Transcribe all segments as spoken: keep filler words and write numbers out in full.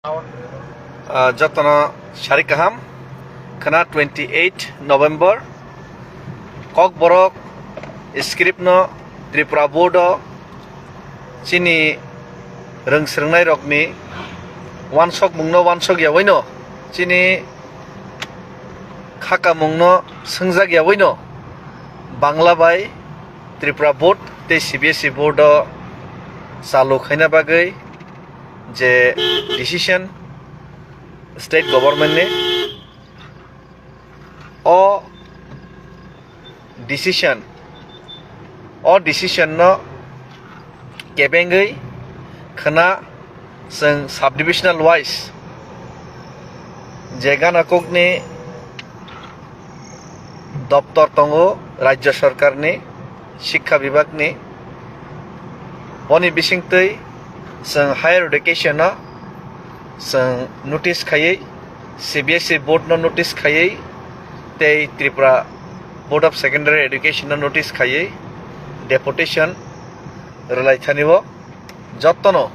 Ah, jotono sari kaham, khna twenty eight November, Kokborok script no Tripura board o chini rwng swrwngnai rokni wansokmung no wansok yaui no, chini khakamung no swngjak yaui no, Bangla bai Tripura board tei C B S E board o chalu khaina bagwi je decision state government ni, o decision, o decision no kebengwi khna chwng subdivisional wise je gana kokni doptor tongo Rajya Sarkarni, Sikha Bibhagni, boni bisingtwi chwng higher education-o chwng notice khaiwi, C B S E board-no notice khaiwi, tei Tripura Board of Secondary Education-no notice khaiwi deputation rwlaithani-o jotono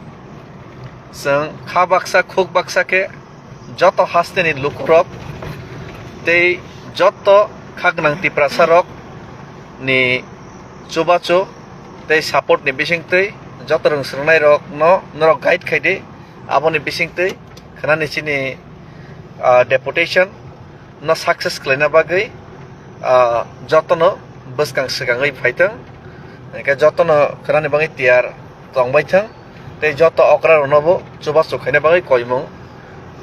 chwng kha baksa khuk baksa khe joto hasteni lukurok tei joto khaknang Tiprasarok ni chubachu tei support ni bisingtwi joto rwng swrwngnairokno norok guide khaidi, aboni bisingtwi khnani chini, ah, deputation no success khlaina bagwi, ah, jotono bwskang swkangwi phaithwng, hwnkhe jotono khnani bagwi tiyar tongbaithwng. Tei joto okra rokno bo chubachu khaina bagwi koimung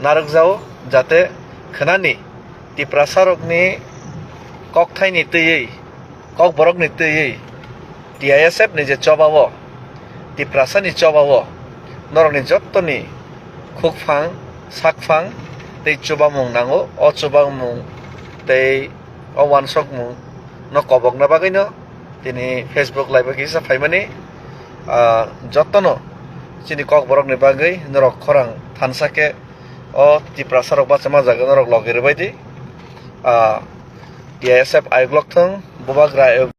narwkjao, jate khnani Tiprasa rokni kokthaini twiwi, kokborokni twiwi T I S F ni je choba o, Tiprasa ni choba o norokni jottoni khukphang, sakphang tei chubamung nango. O chubamung tei o wansokmung no kobokna bagwi no tini Facebook live o kisa phaimani, ah, jotono chini kokborokni bagwi norok khorang thansa khe o Tiprasa rok bachama jaga norok logi rwbaidi, ah, T I S F ayuk lokthwng, bubagra ayuk.